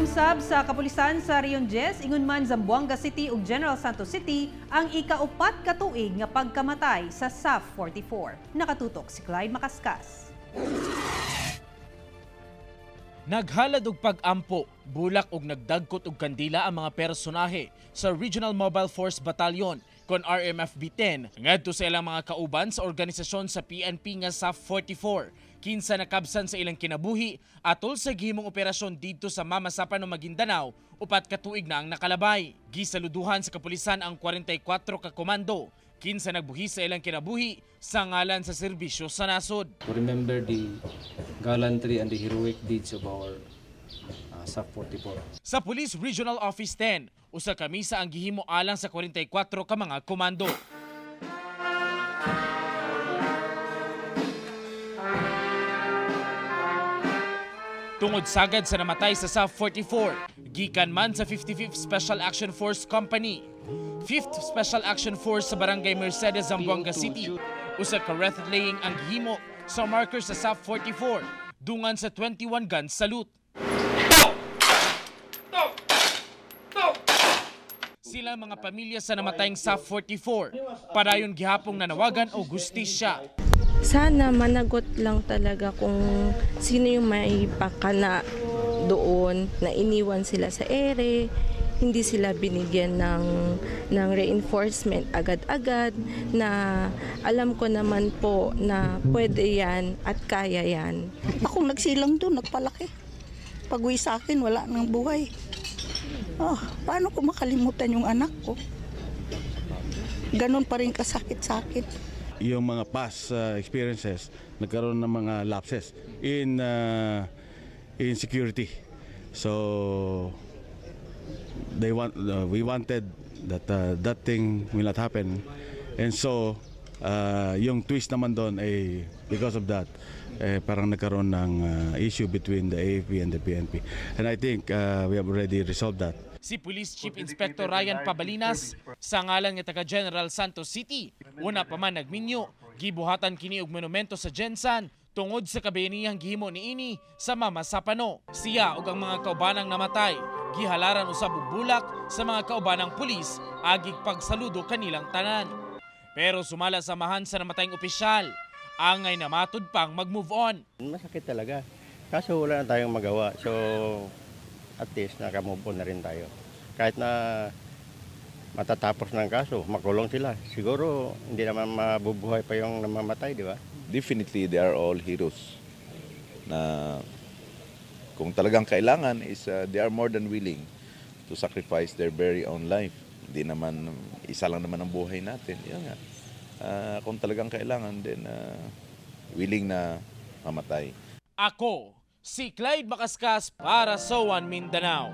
Gihilom sab sa kapulisan sa Region 10, ingon man Zamboanga City ug General Santos City ang ikaupat ka tuig nga pagkamatay sa SAF 44. Nakatutok si Clyde Macascas. Naghalad og pag-ampo, bulak og nagdagkot og kandila ang mga personahe sa Regional Mobile Force Battalion kon RMFB 10 ngadto sa ilang mga kauban sa organisasyon sa PNP nga SAF 44, kinsa nakabsan sa ilang kinabuhi atol sa gihimong operasyon didto sa Mamasapano, Maguindanao 4 ka tuig na ang nakalabay. Gisaluduhan sa kapulisan ang 44 ka komando kinsa nagbuhis sa ilang kinabuhi sa ngalan sa serbisyo sa nasod. To remember the gallantry and the heroic deeds of our SAF 44. Sa Police Regional Office 10, usa ka misa ang gihimo alang sa 44 ka mga komando. Tungod sagad sa namatay sa SAF 44, gikan man sa 55th Special Action Force Company, 5th Special Action Force sa Barangay Mercedes, Zamboanga City. Usa ka wreath laying ang gihimo sa marker sa SAF 44, dungan sa 21 gun salute. Sila mga pamilya sa namatayng SAF 44, padayon gihapong nanawagan og hustisya. Sana managot lang talaga kung sino yung may pakana doon na iniwan sila sa ere, hindi sila binigyan ng reinforcement agad-agad, na alam ko naman po na pwede yan at kaya yan. Ako nagsilang doon, nagpalaki. Pag-uwi sa akin, wala nang buhay. Oh, paano ko makalimutan yung anak ko? Ganon pa rin kasakit sa akin. Yung mga past experiences, nagkaroon ng mga lapses in security. So they want we wanted that that thing will not happen. And so yung twist naman doon ay because of that eh, parang nagkaroon ng issue between the AFP and the PNP. And I think we have already resolved that. Si Police Chief Inspector Ryan Pabalinas sa ngalan nga taga General Santos City, una pa man nagminyo, gibuhatan kini og monumento sa Gensan tungod sa kabayanihang gihimo niini sa Mamasapano. Siya ug ang mga kaubanang namatay, gihalaran usab og bulak sa mga kaubanang pulis agig pagsaludo kanilang tanan. Pero sumala sa amahan sa namatayng opisyal, angay namatud pang mag-move on. Masakit talaga. Kaso wala na tayong magawa. So at least naka-move on na rin tayo. Kahit na matatapos ng kaso, makulong sila. Siguro hindi naman mabubuhay pa yung namamatay, di ba? Definitely they are all heroes na kung talagang kailangan is they are more than willing to sacrifice their very own life. Hindi naman, isa lang naman ang buhay natin. Yun nga. Kung talagang kailangan, then willing na mamatay. Ako, si Clyde Macascas para sa One Mindanao.